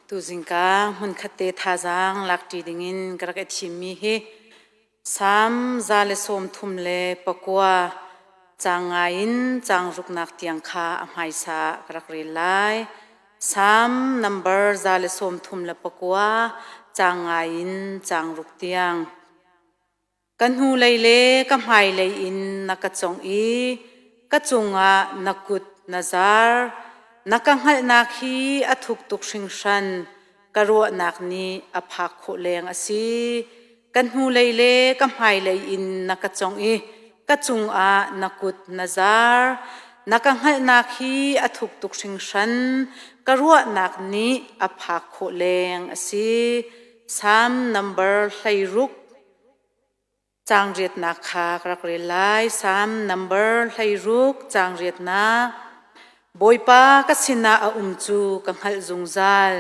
Tuzingka hmunkhat te thazaang lakṭi dingin ka rak i thimmi hi Salm 139 caang nga in caang ruknak tiang kha a hmaisa ah ka rak rel lai. Salm nambar 139 caang nga in caang ruk tiang. Ka hnulei le ka hmailei in na ka congh i ka cungah na kut na zar. Na ka hngalhnak hi a thuk tuk hringhran, ka ruahnak nih a phak khawh leng a si. Ka hnulei le ka hmailei in na ka congh i ka cungah na kut na zar. Na ka hngalhnak hi a thuk tuk hringhran, ka ruahnak nih a phak khawh leng a si. Salm nambar 16 Caang riatnak kha ka rak rel lai. Salm nambar 16 caang riatnak. Bawipa ka sinah a um cu ka hngalh zungzal.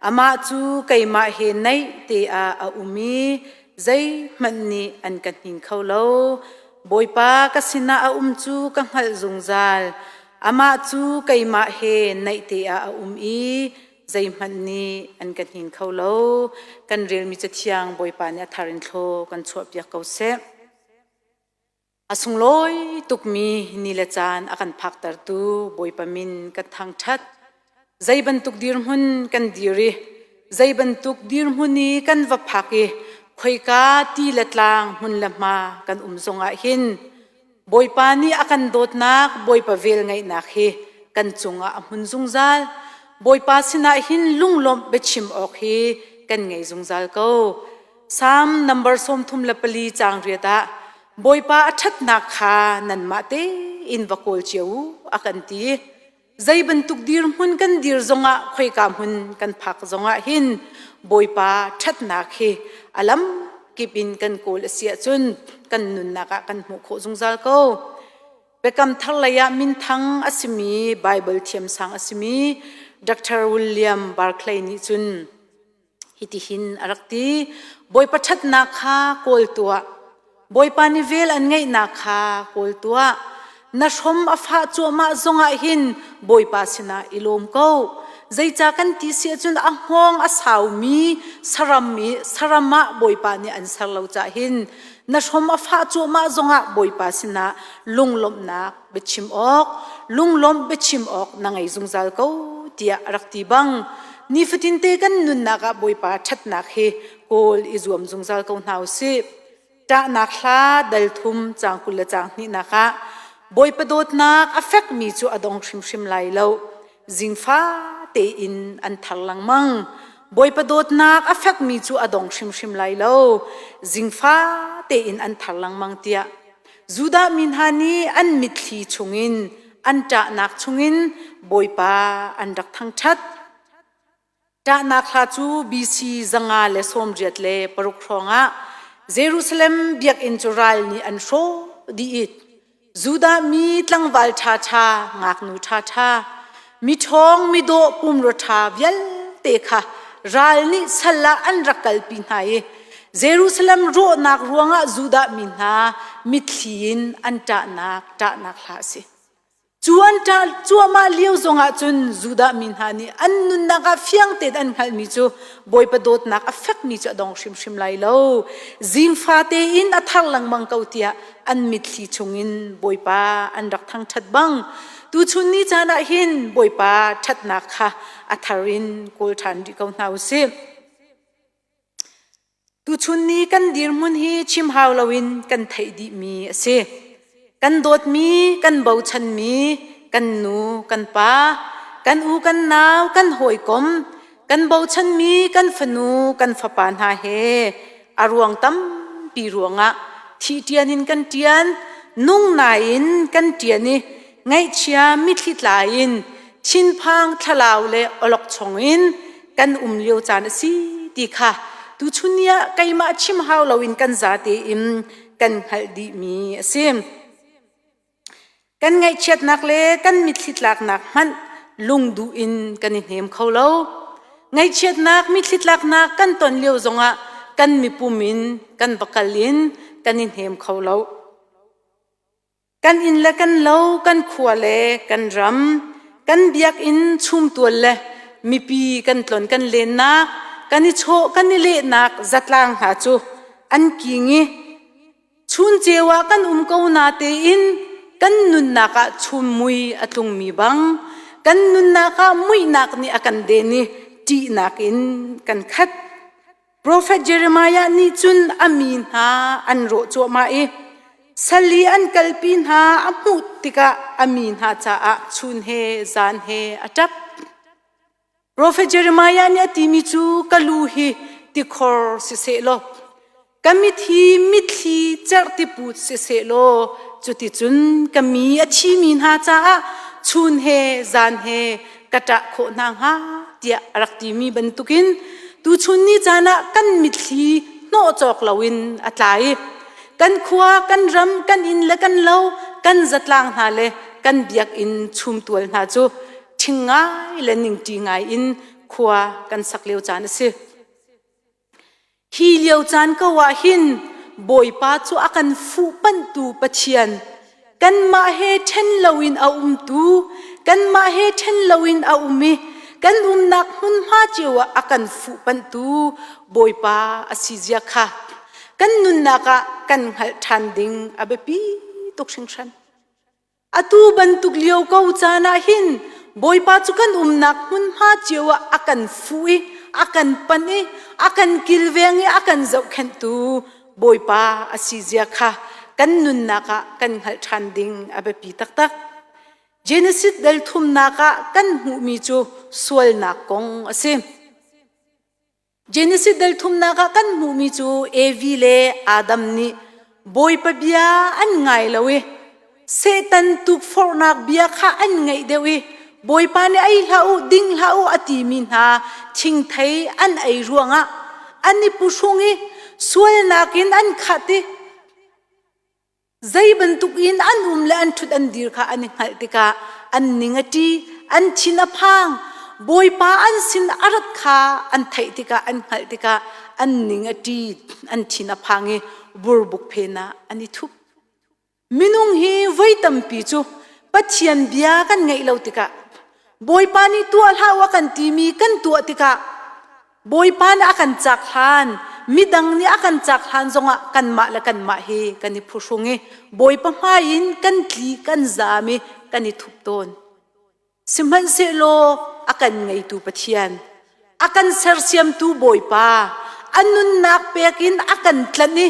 Amah cu keimah he naih te ah a um i zeihmanh nih an ka hnin kho lo. Bawipa ka sinah a um cu ka hngalh zungzal. Amah cu keimah he naih te ah a um i zeihmanh nih an ka hnin kho lo. Kan relmi cathiang Bawipa nih a thar in thlaw kan chuahpiak ko seh. A sunglawi tukmi ni le caan a kan phaktertu Bawipa min kan thangṭhat. Zei bantuk dirhmun kan dir i zei bantuk dirhmun i kan va phak i khoika ti le tlang hmun le hma kan um zongah hin Bawipa nih a kan dawtnak, Bawipa velngeihnak hi kan cungah a hmun zungzal. Bawipa sinah hin lunglawmh biachim awk hi kan ngei zungzal ko. Salm number 34 caang riat ah Bawipa a ṭhatnak kha nanmah tein va kawl cio u a kan ti. Zei bantuk dirhmun kan dir zongah khoika hmun kan phak zongah hin Bawipa ṭhatnak hi a lam kip in kan kawl a si ahcun kan nunnak ah kan hmuh khawh zungzal ko. Biakam thar lei ah minthang a simi Baibal thiamsang a simi Dr. William Barclay nih cun Hitihin a rak ti, Bawipa ṭhatnak kha kawl tuah, Bawipa nih vel an ngeihnak kha kawl tuah. Na hrom a fah cuahmah zongah hin Bawipa sinah i lawm ko. Zeicah kan ti si ahcun a hngawng a saumi saram i saram ah Bawipa nih an ser lo cah hin na hrom a fah cuahmah zongah Bawipa sinah lunglawmhnak biachim awk lunglawmh biachim awk na ngei zungzal ko tiah a rak ti bang nifatinte kan nunnak ah Bawipa ṭhatnak hi kawl i zuam zungzal ko hna u sih. Ṭahnak hla dal thum caang 20 le caang hnihnak ah Bawipa dawtnak a fekmi cu a dong hrimhrim lai lo. Zingfa tein an thar lengmang. Bawipa dawtnak a fekmi cu a dong hrimhrim lai lo. Zingfa tein an thar lengmang tiah Judah mi hna nih an mitthli chungin an ṭahnak chungin Bawipa an rak thangṭhat. Ṭahnak hla cu BC 586 hrawngah Jerusalem biakinn cu ral nih an hrawh dih i Judah mi tlangval ṭhaṭha, ngaknu ṭhaṭha, miṭhawng midawh pumrua ṭha vialte kha ral nih sal ah an rak kalpi hna i Jerusalem rawhnak ruangah Judah mi hna mitthli in an ṭahnak ṭahnak hla a si. Cu an ṭah cuahmah lio zongah cun Judah mi hna nih an nunnak ah fiang tein an hngalhmi cu Bawipa dawtnak a fekmi cu a dong hrimhrim lai lo. Zingfa tein a thar lengmang ko tiah an mitthli chungin Bawipa an rak thangṭhat bang tuchun ni caan ah hin Bawipa ṭhatnak kha a thar in kawl ṭhan rih ko hna u sih. Tuchun ni kan dirhmun hi chim hau loin kan theih dihmi a si. Kan dawtmi, kan bochanmi, kan nu, kan pa, kan u, kan nau, kan hawikom, kan bochanmi kan fanu, kan fapa hna he a ruang tampi ruangah thi ṭian in kan ṭian, nung nain kan ṭian i ngaihchia mitthli tla in thinphang thlalau le awlokchong in kan um lio caan a si ti kha tuchun ni ah keimah chim hau loin kan zate in kan hngalh dihmi a si. Kan ngaihchiatnak le kan mitthli tlaknak hmanh lungduh in kan i hnem kho lo. Ngaihchiatnak mitthli tlaknak kan ton lio zongah kan mipum in kan va kal in kan i hnem kho lo. Kan inn le kan lo, kan khua le kan ram, kan biakinn chumtual le mipi kan tlon kan lennak, kan i chawh kan i lehnak zatlang hna cu an king i chun ceu ah kan um ko na tein kan nunnak ah chum mui a tlungmi bang kan nunnak ah muihnak nih a kan den i ṭihnak in kan khat. Profet Jeremiah nih cun a mi hna an rawh cuahmah i sal i an kalpi hna a hmuh tikah a mi hna caah chun he zan he a ṭap. Profet Jeremiah nih a timi cu ka lu hi tikhor siseh law ka mit hi mitthli cerhti put siseh law cuticun ka mi a thimi hna caah chun he zan he ka ṭah khawh hna hnga tiah a rak timi bantukin tuchun ni caan ah kan mitthli hnawh cawk loin a tla i kan khua kan ram kan inn le kan lo kan zatlang hna le kan biakinn chumtual hna cu ṭhing ngai le ningṭi ngai in khua kan sak lio caan a si. Hi lio caan ko ah hin Bawipa cu a kan fuhpanhtu Pathian, kanmah he ṭhen loin a umtu, kanmah he ṭhen loin a um i kan umnak hmunhma cio ah a kan fuhpanhtu Bawipa a si zia kha kan nunnak ah kan hngalh ṭhan ding a biapi tuk hringhran. Atu bantuk lio ko caan ah hin Bawipa cu kan umnak hmunhma cio ah a kan fuh i a kan panh i a kan kilveng i a kan zohkhenhtu Bawipa a si zia kha kan nunnak ah kan hngalh ṭhan ding a biapi taktak. Genesis dal thumnak ah kan hmuhmi cu sualnak kong a si. Genesis dal thumnak ah kan hmuhmi cu Evi le Adam nih Bawipa bia an ngai lo i Satan tukforhnak bia kha an ngaih deuh i Bawipa nih ei hlah u, ding hlah u a timi hna thingthei an ei ruangah an i puhrung i sualnak in an khat i Zei bantuk in an um le an ṭhut an dir kha an i hngalh tikah an ning a ṭi, an thin a phang. Bawipa an sin a rat kha an theih tikah an hngalh tikah an ning a ṭi, an thin a phang i burbuk phen ah an i thup. Minung hi voi tampi cu Pathian bia kan ngaih lo tikah Bawipa nih tuah hlah u a kan timi kan tuah tikah Bawipa nih a kan cak hlan, midang nih a kan cak hlan zongah kanmah le kanmah hi kan i phuhrung i Bawipa hmai in kan tli kan zaam i kan i thup tawn. Sihmanhsehlaw a kan ngeitu Pathian, a kan sersiamtu Bawipa, a nunnak pek in a kan tlanh i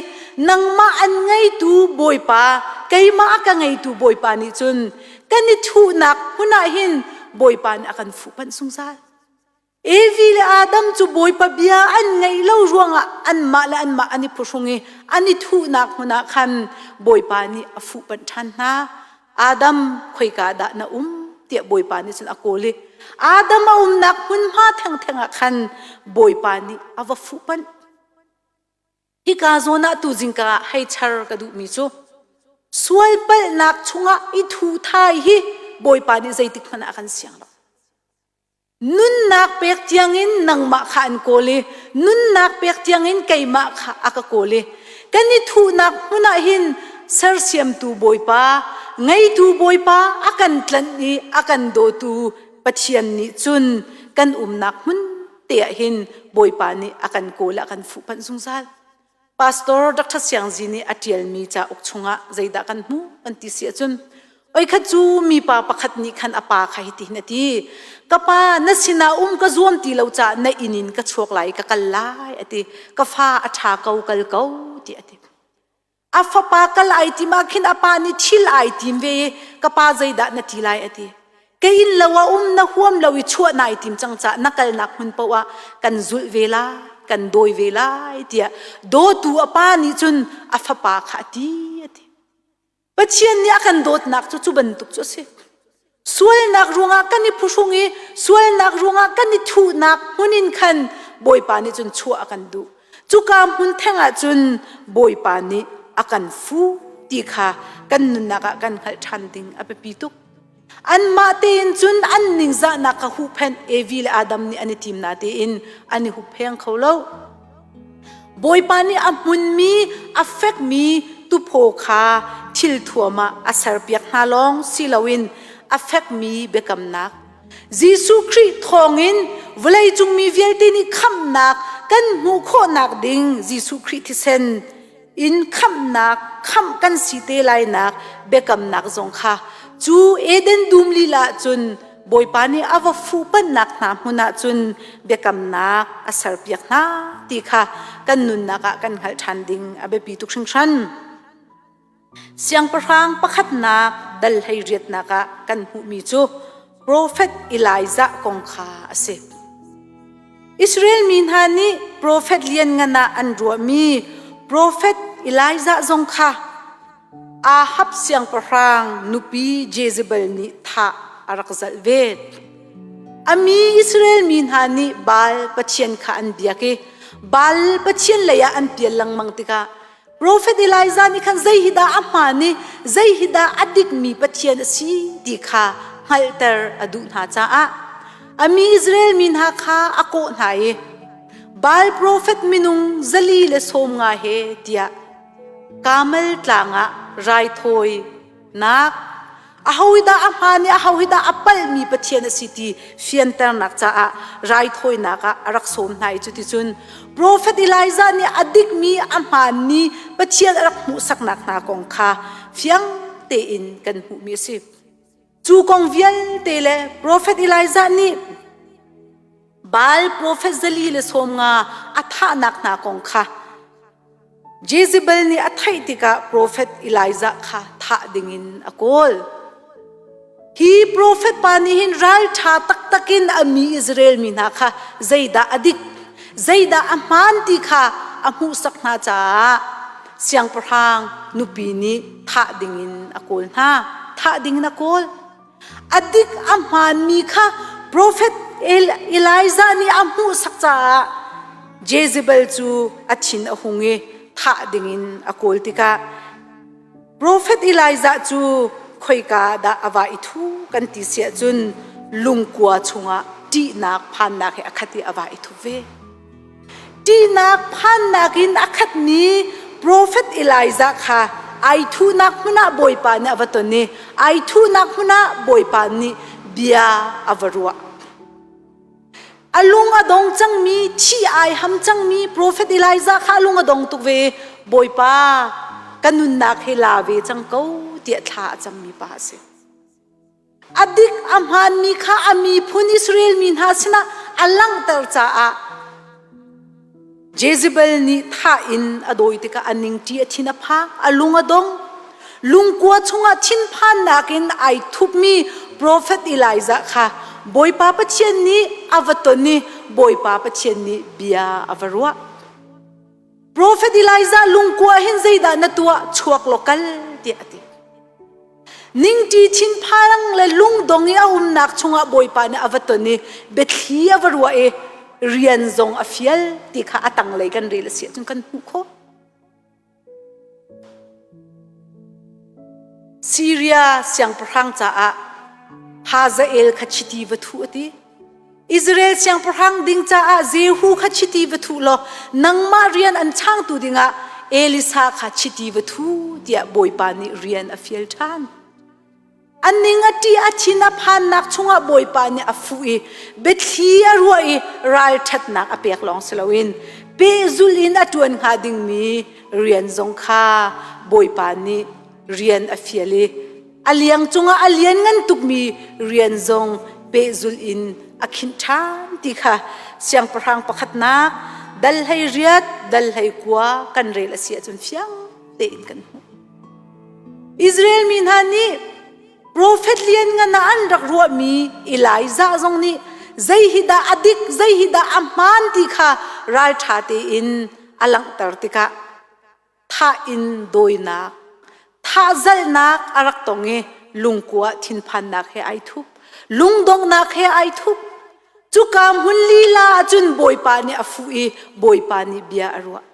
nangmah an ngeitu Bawipa, keimah a ka ngeitu Bawipa nih cun kan i thuhnak hmun ah hin Bawipa nih a kan fuhpanh zungzal. Evi le Adam cu Bawipa bia an ngaih lo ruangah anmah le anmah an i phuhrung i an i thuhnak hmun ah khan Bawipa nih a fuhpanh ṭhan hna. Adam, khoika dah na um? tiah Bawipa nih cun a kawl i Adam a umnak hmunhma thengtheng ah khan Bawipa nih a va fuhpanh. Hika zawn ah tu zingka ah hei char ka duhmi cu sual palhnak chungah i thu thai hi Bawipa nih zeitik hmanh ah a kan siang lo. Nunnak pek tiangin nangmah kha an kawl i nunnak pek tiangin keimah kha a ka kawl i kan i thuhnak hmun ah hin sersiamtu Bawipa, ngeitu Bawipa a kan tlanh i a kan dawtu Pathian nih cun kan umnak hmun te ah hin Bawipa nih a kan kawl a kan fuhpanh zungzal. Pastor Dr. Siang Zi nih a ṭialmi cauk chungah zeidah kan hmuh kan ti si ahcun oikhat cu mipa pakhat nih khan a pa kha hitihin a ti ka pa na sinah um ka zuam ti lo caah na inn in ka chuak lai ka kal lai a ti ka fa a ṭha ko kal ko ti a ti a fapa kal ai tim ah khin a pa nih thil ai tim ve i ka pa zeidah na ti lai a ti Ka inn lo ah um na huam lo i chuah nai tim cang caah na kalnak hmun paoh ah kan zulh ve lai, kan dawi ve lai tiah dawtu a pa nih cun a fapa kha a ti a ti. Pathian nih a kan dawtnak cu cu bantuk cu a si. Sualnak ruangah kan i phuhrung i sualnak ruangah kan i thuhnak hmun in khan Bawipa nih cun chuah a kan duh. Cuka hmun theng ah cun Bawipa nih a kan fuh ti kha kan nunnak ah kan hngalh ṭhan ding a biapi tuk. Anmah tein cun an ningzahnak kha huhphenh Evi le Adam nih an i tim na tein an i huppheng kho lo. Bawipa nih a hmunmi, a fekmi tuphaw kha thil thuam ah a serpiak hna lawng si loin a fekmi biakamnak. Jesuh Khrih thawngin vawleicung mi vialte nih khamhnak kan hmuh khawhnak ding Jesuh Khrih thisen in khamhnak khamh kan si te lainak biakamnak zong kha cu Eden dum lila cun Bawipa nih a va fuhpanhnak hna hmun ah cun biakamnak a serpiak hna ti kha kan nunnak ah kan hngalh ṭhan ding a biapi tuk hringhran. Siangpahrang pakhatnak dal hlei riatnak ah kan hmuhmi cu profet Elijah kong kha a si. Israel mi hna nih profet lianngan ah an ruahmi profet Elijah zong kha Ahab siangpahrang nupi Jezebel nih thah a rak zalh ve. A mi Israel mi hna nih Baal pathian kha an biak i Baal pathian lei ah an pial lengmang tikah Profet Elijah nih khan zei hi dah a hmaan i zei hi dah a dikmi Pathian a si ti kha hngalhter a duh hna caah a mi Israel mi hna kha a kawh hna i Baal profet minung 450 he tiah Karmel tlang ah raithawinak aho dah a hmaan i aho hi dah a palhmi Pathian a si ti fianternak caah raithawinak ah a rak sawm hna i cuticun profet Elijah nih a dikmi a hmaanmi Pathian a rak hmuhsaknak hna kong kha fiang tein kan hmuhmi a si. Cu kong vialte le profet Elijah nih Baal profet 450 a thahnak hna kong kha Jezebel nih a theih tikah profet Elijah kha thah dingin a kawl. Hi profet pa nih hin ralṭha taktak in a mi Israel mi hna kha zeidah a dik, zeidah a hmaan ti kha a hmuhsak hna caah siangpahrang nupi nih thah dingin a kawl hna. Thah dingin a kawl. A dik a hmaanmi kha profet Elijah nih a hmuhsak caah Jezebel cu a thin a hung i thah dingin a kawl tikah profet Elijah cu khoika dah a va i thu kan ti si ahcun lungkua chungah ṭihnak phannak he a khat i a va i thup ve. Ṭihnak phannak in a khatmi profet Elijah kha ai thuhnak hmun ah Bawipa nih a va ton i ai thuhnak hmun ah Bawipa nih bia a va ruah. A lung a dong cangmi, thi ai ham cangmi profet Elijah kha a lung a dong tuk ve. Bawipa, ka nunnak hi la ve cang ko tiah thla a cammi pa a si. A dik a hmaanmi kha a miphun Israel mi hna sinah a langhter caah Jezebel nih thah in a dawi tikah a ningṭi a thin a phang, a lung a dong. Lungkua chungah thinphannak in ai thupmi profet Elijah kha Bawipa Pathian nih a va ton i Bawipa Pathian nih bia a va ruah. Profet Elijah lungkua hin zeidah na tuah chuak law kal tiah a ti. Ningṭi thinphang le lungdong i a umnak chungah Bawipa nih a va ton i biathli a va ruah i rian zong a fial ti kha a tanglei kan rel a si ahcun kan hmuh khawh. Siria siangpahrang caah Hazael kha chiti va thuh a ti. Israel siangpahrang ding caah Jehu kha chiti va thuh law nangmah rian an changtu dingah Elisa kha chiti va thu tiah Bawipa nih rian a fial ṭhan. A ning a ṭih a thin a phannak chungah Bawipa nih a fuh i biathli a ruah i ralṭhatnak a pek lawng si loin pehzulh in a ṭuan hnga dingmi rian zong kha Bawipa nih rian a fial i a liang cungah a lianngan tukmi rian zong pehzulh in a khinh ṭhan ti kha siangpahrang pakhatnak dal 18 dal 19 kan rel a si ahcun fiang tein kan hmuh. Israel mi hna nih profet lianngan ah an rak ruahmi Elijah zong nih zei hi dah a dik zei hi dah a hmaan ti kha ralṭha tein a langhter tikah thah in dawinak thah zalhnak a rak tong i lungkua thinphannak he ai thup lungdonghnak he ai thup cuka hmun lila ahcun bawipa nih a fuh i bawipa nih bia a ruah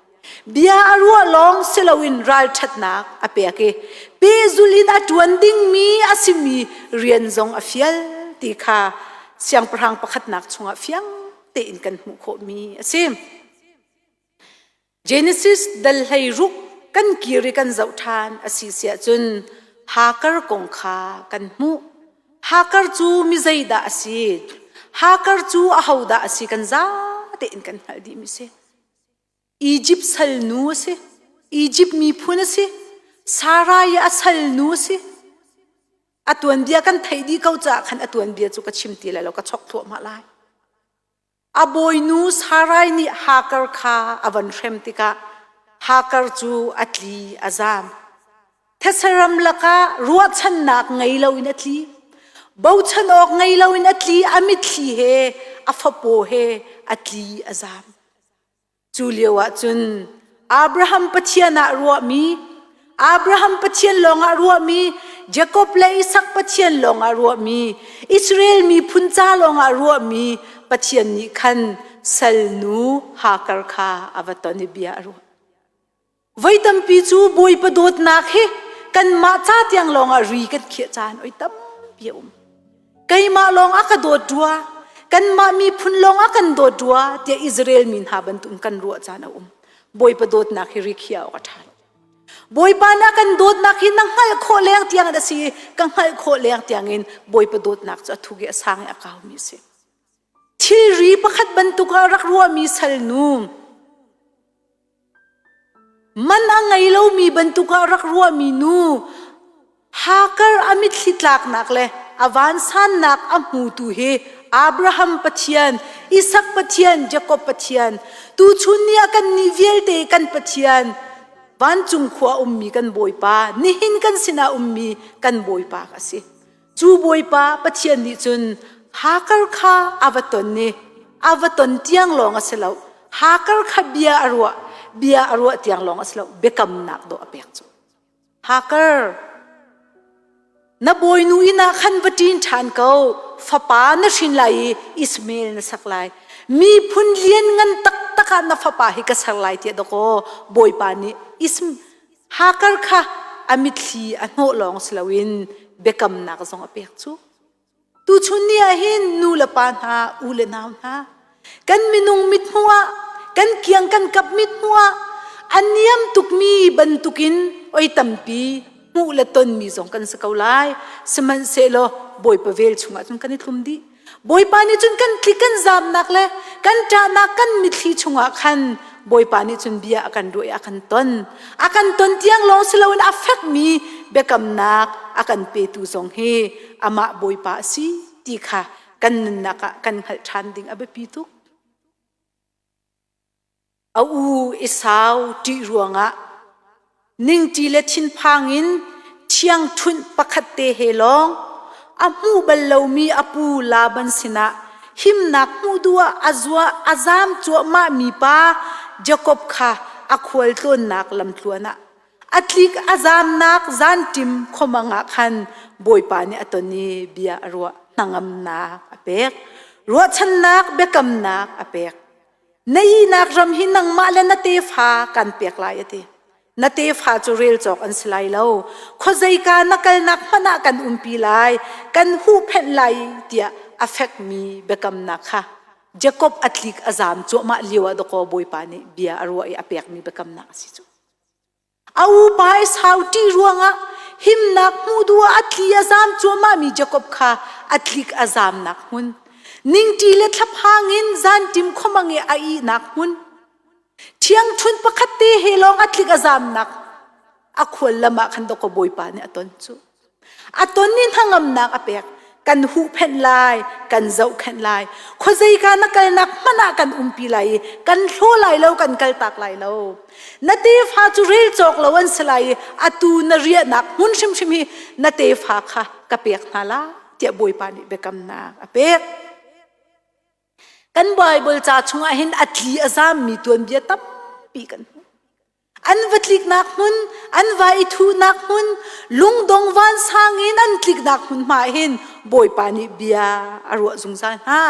bia a ruah lawng si loin ralṭhatnak a pek i pehzul in a ṭuan dingmi a simi rian zong a fial ti kha siangpahrang pakhatnak chungah fiang tein kan hmuh khawhmi a si. Genesis dal 16 kan kir i kan zoh ṭhan a si siah cun Hagar kong kha kan hmuh. Hakar cu mi zeidah a si? Hakar cu ahodah a si kan zate in kan hngalh dihmi si. Egypt salnu a si. Egypt miphun a si. Sarai a salnu a si. A tuanbia kan theih dih ko caah khan a tuanbia cu ka chim ti lai lo, ka chok thluahmah lai. A bawinu Sarai nih Hagar kha a van hrem tikah Hagar cu a tli a zam. Thetse ram lakah ruahchannak ngei loin a tli. Bochan awk ngei loin a tli, a mitthli he a fapaw he a tli a zam. Cu lio ah cun Abraham Pathian ah ruahmi, Abraham Pathian lawngah ruahmi, Jakob le Isak Pathian lawngah ruahmi, Israel miphun ca lawngah ruahmi Pathian nih khan salnu Hagar kha a va ton i bia a ruah. Voi tampi cu Bawipa dawtnak hi kanmah ca tiang lawngah ri kan khiah caan oi tampi a um. Keimah lawng a ka dawt rua, kanmah miphun lawng a kan dawt rua tiah Israel mi hna bantuk kan ruah caan a um. Bawipa dawtnak hi ri khiah awk a ṭha lo. Bawipa na kan dawtnak hi na hngalh khawh leng tiang in a si i ka hngalh khawh leng tiangin Bawipa dawtnak cu a thuk i a sang i a kaumi a si. Thilri pakhat bantuk ah rak ruahmi salnu Man a ngei lomi bantuk ah rak ruahmi nu Hagar a mitthli tlaknak le a vansannak a hmutu hi Abraham Pathian, Isak Pathian, Jakob Pathian, tuchun ni ah kannih vialte kan Pathian, vancung khua ummi kan Bawipa, nihin kan sinah ummi kan Bawipa a si. Cu Bawipa Pathian nih cun Hagar kha a va ton i a va ton tiang lawng a si lo. Hagar kha bia a ruah, bia a ruah tiang lawng a si lo, biakamnak dawh a pek cu. Hagar, na bawinu inn ah khan va ṭin ṭhan ko, fapa na hrin lai i Ishmael na sak lai. Miphun lianngan taktak ah na fapa hi ka ser lai tiah dakaw Bawipa nih Hagar kha a mitthli a hnawh lawng si loin biakamnak zong a pek cu. Tuchun ni ah hin nu le pa hna, u le nau hna, kan minung mithmuh ah, kan kiang kan kap mithmuh ah a niam tukmi bantukin oi tampi hmuh le tonmi zong kan si ko lai. Sihmanhsehlaw Bawipa vel chungah cun kan i thlum dih. Bawipa nih cun kan tlik kan zamnak le kan ṭahnak kan mitthli chungah khan Bawipa nih cun bia a kan ruah i a kan ton. A kan ton tiang lawng si loin a fekmi biakamnak a kan petu zong hi amah Bawipa a si ti kha kan nunnak ah kan hngalh ṭhan ding a biapi tuk. A u Esau ṭih ruangah ningṭi le thinphang in ṭhiangṭhunh pakhat te he lawng a hmuh bal lomi a pu Laban sinah himnak hmuh duh ah a zuah a zaam cuahmahmi pa Jakob kha a khualtlawnnak lamtluan ah a tlik a zaamnak zanṭim khuamang ah khan Bawipa nih a ton i bia a ruah hnangamnak a pek ruahchannak biakamnak a pek. Na ihnak ram hi nangmah le na tefa kan pek lai a ti. Na tefa cu rel cawk an si lai lo. Khuazeika na kalnak hmanh ah kan umpi lai, kan huhphenh lai tiah a fekmi biakamnak kha Jakob a tlik a zaam cuahmah lio ah dakaw Bawipa nih bia a ruah i a pekmi biakamnak a si cu. A upa Esau ṭih ruangah himnak hmuh duh ah a tli a zaam cuahmahmi Jakob kha a tlik a zaamnak hmun, ningṭi le thlaphang in zanṭim khuamang i a ihnak hmun, ṭhiangṭhunh pakhat te he lawng a tlik a zaamnak a khual lam ah khan dawkaw Bawipa nih a ton cu. A ton i hnangamnak a pek. Kan huhphenh lai, kan zohkhenh lai. Khuazeika na kalnak hmanh ah kan umpi lai i kan hlaw lai lo, kan kaltak lai lo. Na tefa cu rel cawk lo an si lai i atu na riahnak hmun hrimhrim hi na tefa kha ka pek hna la tiah Bawipa nih biakamnak a pek. Kan Baibal ca chungah hin a tli a zammi tuanbia tampi kan hmuh. An va tliknak hmun, an va i thuhnak hmun, lungdong vansang in an tliknak hmun hma hin Bawipa nih bia a ruah zungzal hna.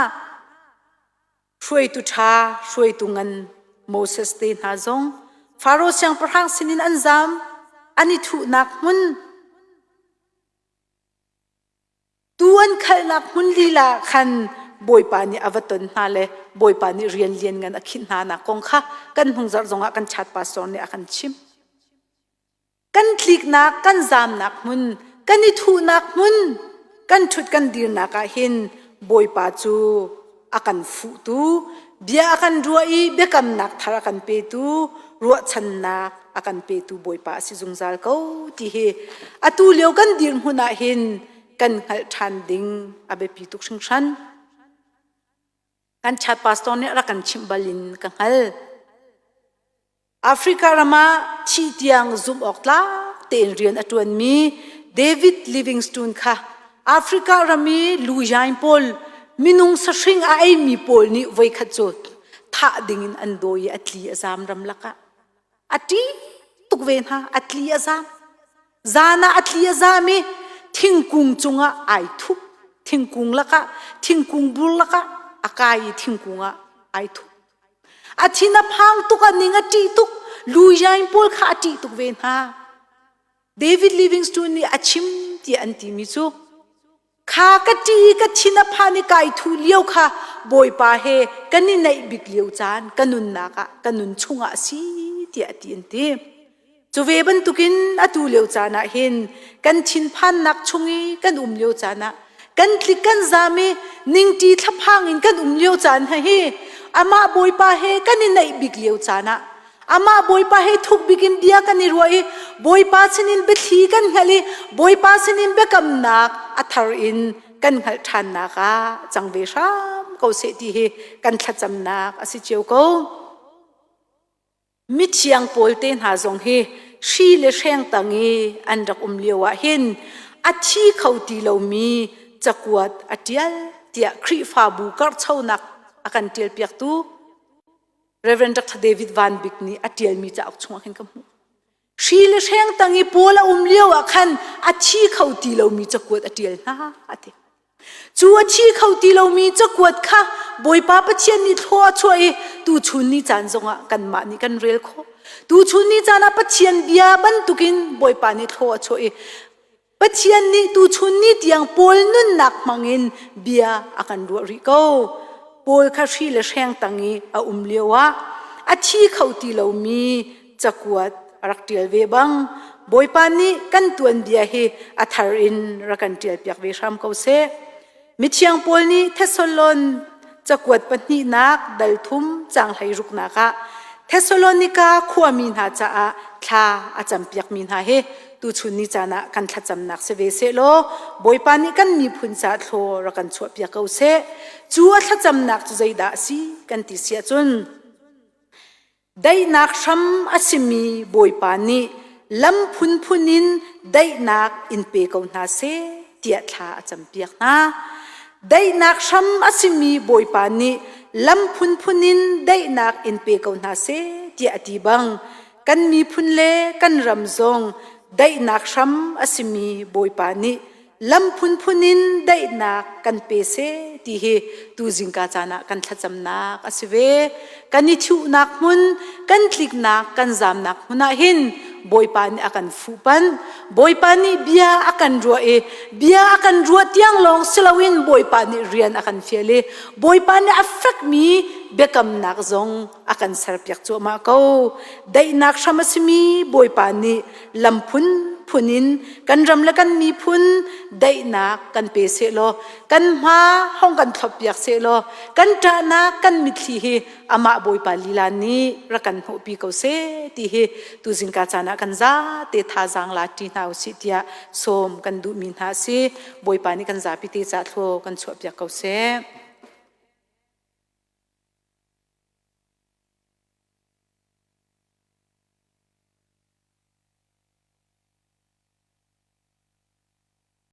Hruaitu ṭha, hruaitu ngan Moses te hna zong Faro siangpahrang sinin an zam, an i thuhnak hmun, Tu an khalhnak hmun lila ah khan Bawipa nih a va ton hna le Bawipa nih rian lianngan a khinh hna nak kong kha kan hnungzarh zongah kan chat pastor nih a kan chimh. Kan tliknak, kan zamnak hmun, kan i thuhnak hmun. kan ṭhut kan dirnak ah hin Bawipa cu a kan fuhtu, bia a kan ruah i biakamnak thar a kan petu, ruahchannak a kan petu Bawipa a si zungzal ko ti hi atu lio kan dirhmun ah hin kan hngalh ṭhan ding a biapi tuk hringhran. Kan chat pastor nih a rak kan chimh bal in ka hngal. Africa ram ah thih tiang zumh awk tlak tein rian a ṭuanmi David Livingstone kha Africa ram i luyain pawl minung sahring a eimi pawl nih voikhat cu thah dingin an dawi i a tli a zam ramlak ah. A ṭih tuk ve hna, a tli a zam. Zan ah a tli a zam i thingkung cungah ai thup. Thingkung lakah, thingkung bur lakah a kai i thingkung ah ai thup. A thin a phang tuk, a ning a ṭih tuk. Luyain pawl kha a ṭih tuk ve hna. David Livingstone nih a chim tiah an timi cu kha ka ṭih i ka thin a phan i kai thu lio kha Bawipa he kan i naih bik lio caan ka nunnak ah ka nun chungah a si tiah a ti an ti. Cu ve bantukin atu lio caan ah hin kan thinphannak chung i kan um lio caan ah kan tlik kan zam i ningṭi thlaphang in kan um lio caan hna hi amah Bawipa he kan i naih bik lio caan ah amah Bawipa he thuk bik in bia kan i ruah i Bawipa sinin biathli kan hngalh i Bawipa sinin biakamnak a thar in kan hngalh ṭhannak ah cang ve hram ko seh ti hi kan thlacamnak a si cio ko. Mithiang pawl te hna zong hi hri le hreng tang i an rak um lio ah hin a thi kho ti lomi cakuat a ṭial tiah Khrihfabu karhchonak a kan ṭialpiaktu Reverend Dr. David Van Bik nih a ṭialmi cauk chungah khin ka hmuh. Hri le hreng tang i Paul a um lio ah khan a thi kho ti lomi cakuat a ṭial hna a ti. Cu a thi kho ti lomi cakuat kha Bawipa Pathian nih thlua a chuah i tuchun ni caan zongah kanmah nih kan rel khawh. Tuchun ni caan ah Pathian bia bantukin Bawipa nih thlua a chuah i Pathian nih tuchun ni tiang Paul nunnak hmangin bia a kan ruah rih ko. Paul kha hri le hreng tang i a um lioah a thi kho ti lomi cakuat a rak ṭial ve bang Bawipa nih kan tuanbia hi a thar in rak kan ṭialpiak ve hram ko seh. Mithiang Paul nih Thessalon cakuat pahnihnak dal thum caang 16nak ah Thessalonika khuami hna caah thla a campiakmi hna hi tuchun ni caan ah kan thlacamnak si ve seh law Bawipa nih kan miphun caah thlaw rak kan chuahpiak ko seh. Cu a thlacamnak cu zeidah a si kan ti si ahcun Daihnak hram a simi Bawipa nih lam phunphun in daihnak in pe ko hna seh tiah thla a campiak hna. Daihnak hram a simi Bawipa nih lam phunphun in daihnak in pe ko hna seh tiah a ti bang kan miphun le kan ram zong daihnak hram a simi Bawipa nih lam phunphun in daihnak kan pe seh ti hi tu zingka caan ah kan thlacamnak a si ve. Kan i thuhnak hmun, kan tliknak, kan zamnak hmun ah hin Bawipa nih a kan fuhpanh. Bawipa nih bia a kan ruah i bia a kan ruah tiang lawng si loin Bawipa nih rian a kan fial i Bawipa nih a fekmi biakamnak zong a kan serpiak cuahmah ko. Daihnak hram a simi Bawipa nih lam phunphun in kan ram le kan miphun daihnak kan pe sehlaw kan hma hong kan thloppiak sehlaw kan ṭahnak kan mitthli hi amah Bawipa lila nih rak kan hnawhpi ko seh ti hi tuzingka caan ah kan zate thazaang la ṭi hna usih tiah sawm kan duhmi hna a si. Bawipa nih kan zapi te ca thlaw kan chuahpiak ko seh.